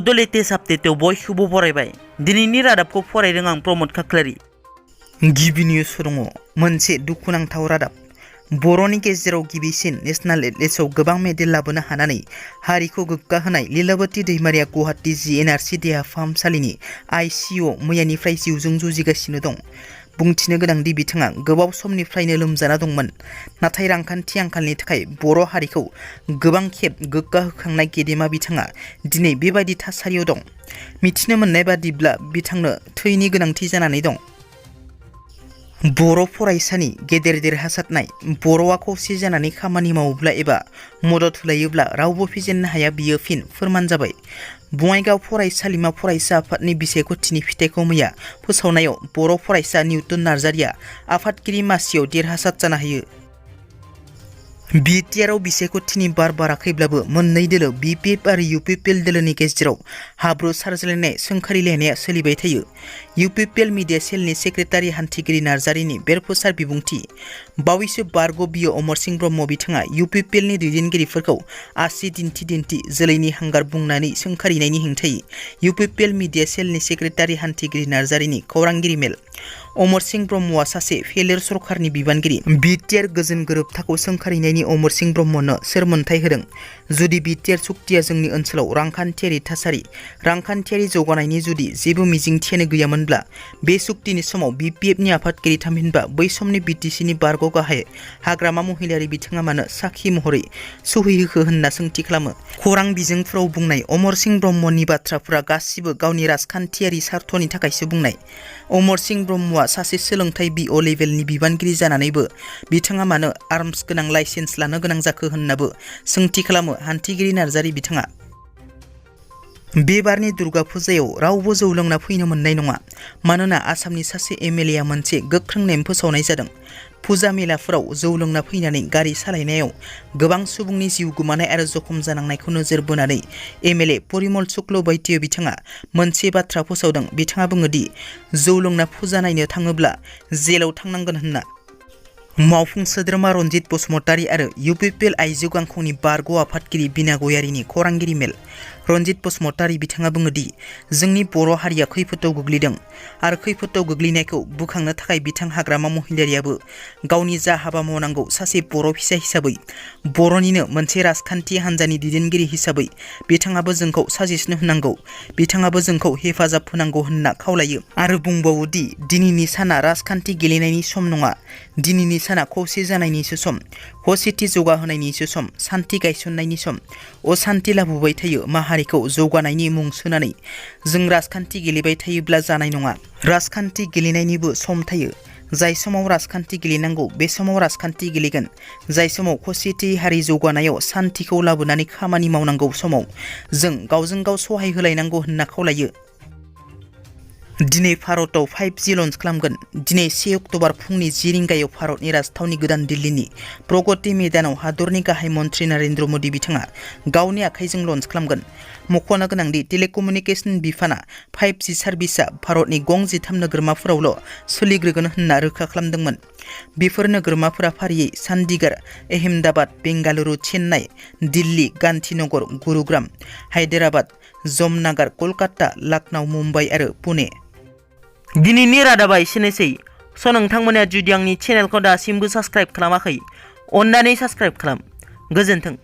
बड' लेटेस्ट आपडेटआव बयखौबो बरायबाय। दिनैनि रादाबखौ फरायदों आं प्रमद खाख्लारि। गिबि निउस दङ मोनसे दुखुनांथाव रादाब। बर'नि गेजेराव गिबिसिन नेशनेल एथलेटिक्सआव गोबां मेडेल लाबोनो हानानै हारिखौ गोग्गाहोनाय लीलावती दैमारिया गुवाहाटी GNRC देहा फाहामसालिनि ICUआव मैयानिफ्राय जिउजों जुजिगासिनो दं। बुंथिनो गोनांदि बिथाङा गोबाव समनिफ्रायनो लोमजाना दंमोन, नाथाय रांखान्थि आंखालनि थाखाय बर' हारिखौ गोबां खेब गोग्गाहोखांनाय गेदेमा बिथाङा दिनै बेबायदि थासारियाव दं। मिथिनो मोननाय बादिब्ला बिथांनो थैनि गोनांथि जानानै दं। बर' फरायसानि गेदेर देरहासारनाय। बर'आ खौसे जानानै खामानि मावोब्ला एबा मदद होलायोब्ला रावबो फेजेननो हाया, बियो फिन फोरमान जाबाय। बङाइगाव फरायसालिमा फरायसा आफादनि बिसायख'थिनि फिथाइखौ मैया फोसावनायाव बर' फरायसा निउटन नार्जारिया आफादगिरि मासियाव देरहासार जानो हायो। BTRआव बिसायख'थिनि बार बाराखैब्लाबो मोननै दोलो BPF आरो UPPL दोलोनि गेजेराव हाब्रु सारज्लायनाय सोंखारिलायनाया सोलिबाय थायो। UPPL मिडिया सेलनि सेक्रेटारि हान्थिगिरि नार्जारिनि बेरफुसार बिबुंथि। बावैसो बारग' बियो अमर सिंह ब्रह्म बिथाङा UPPLनि दैदेनगिरिफोरखौ आसि दिन्थि जोलैनि हांगार बुंनानै सोंखारिनायनि हेंथायै UPPL मिडिया सेलनि सेक्रेटारि हान्थिगिरि नार्जारिनि खौरांगिरि मेल। अमर सिंह ब्रह्मआ सासे फेलेर सरकारनि बिबानगिरि। BTR गोजोन गोरोबथाखौ सोंखारिनायनि अमर सिंह ब्रह्मनो सोर मोनथाय होदों? जुदि BTR सुक्तिया जोंनि ओनसोलाव रांखान्थियारि जौगानायनि जुदि जेबो मिजिंथियानो गैयामोनब्ला बे सुक्तिनि समाव BPFनि आफादगिरि थामहिनबा बै समनि BTCनि बारग' गाहाय हाग्रामा महिलारि बिथाङा मानो साखि महरै सहिहोखो होनना सोंथि खालामो। खौरां बिजोंफोराव बुंनाय अमर सिंह ब्रह्मनि बाथ्राफोरा गासिबो गावनि राजखान्थियारि सार्थनि थाखायसो बुंनाय। अमर सिंह ब्रह्मआ सासे सोलोंथाइ BO लेभेलनि बिबानगिरि जानानैबो बिथाङा मानो आर्मस गोनां लाइसेन्स लानो गोनां जाखो होननाबो सोंथि खालामो हान्थिगिरि नार्जारि बिथाङा। बे बारनि दुर्गा फुजायाव रावबो जौ लोंना फैनो मोननाय नङा, मानोना आसामनि सासे MLA आ मोनसे गोख्रों नेम फोसावनाय जादों। फुजा मेलाफोराव जौ लोंना फैनानै गारि सालायनायाव गोबां सुबुंनि जिउ गोमानाय आरो जखम जानांनायखौ नोजोर बोनानै MLA परिमल शुक्ल बैद्य बिथाङा मोनसे बाथ्रा फोसावदों। बिथाङा बुङोदि जौ लोंना फुजा नायनो थाङोब्ला जेलाव थांनांगोन होनना। मावफुं सोद्रोमा रनजित बसुमतारी आरो UPPL आइजो गांखंनि बारग' आफादगिरि बिना गयारिनि खौरांगिरि मेल। रनजित बसुमतारी बिथाङा बुङोदि जोंनि बर' हारिया खैफोदाव गोग्लैदों आरो खैफोदाव गोग्लैनायखौ बोखांनो थाखाय बिथां हाग्रामा महिलारियाबो गावनि जा हाबा मावनांगौ सासे बर' फिसा हिसाबै, बर'निनो मोनसे राजखान्थि हान्जानि दैदेनगिरि हिसाबै बिथाङाबो जोंखौ साजेसन होनांगौ, बिथाङाबो जोंखौ हेफाजाब होनांगौ होनना खावलायो आरो बुंबावोदि दिनैनि साना राजखान्थि गेलेनायनि सम नङा, दिनैनि साना खौसे जानायनिसो सम, खौसेथि जौगाहोनायनिसो सम, सान्थि गायसननायनि सम। असान्थि लाबोबाय थायो माहारिखौ जौगानायनि मुं सोनानै। जों राजखान्थि गेलेबाय थायोब्ला जानाय नङा। राजखान्थि गेलेनायनिबो सम थायो। जाय समाव राजखान्थि गेलेनांगौ बे समाव राजखान्थि गेलेगोन। जाय समाव खौसेथि हारि जौगानायाव सान्थिखौ लाबोनानै खामानि मावनांगौ समाव जों गावजों गाव सहाय होलायनांगौ होनना खावलायो। दिनै भारतआव 5G लन्च खालामगोन। दिनै 1 अक्ट'बर फुंनि 10 रिंगायाव भारतनि राजथावनि गोदान दिल्लीनि प्रगति मैदानाव हादरनि गाहाय मन्त्रि नरेन्द्र मोदी बिथाङा गावनि आखाइजों लन्च खालामगोन। मख'नो गोनांदि टेलिकमिउनिकेसन बिफाना 5G सार्भिसा भारतनि गं 13 नोगोरमाफोरावल' सोलिग्रोगोन होनना रोखा खालामदोंमोन। बेफोर नोगोरमाफोरा फारियै चन्डीगढ़, अहमदाबाद, बेंगालुरु, चेन्नाइ, दिल्ली, गान्धीनगर, गुरुग्राम, हायदेराबाद, जमनागार, कलकाता, लखनऊ, मुम्बाइ आरो पुणे। दिनैनि रादाबा एसेनोसै। नोंथांमोना जुदि आंनि चेनेलखौ दासिमबो साबस्क्राइब खालामाखै, अन्नानै साबस्क्राइब खालाम। गोजोन्थों।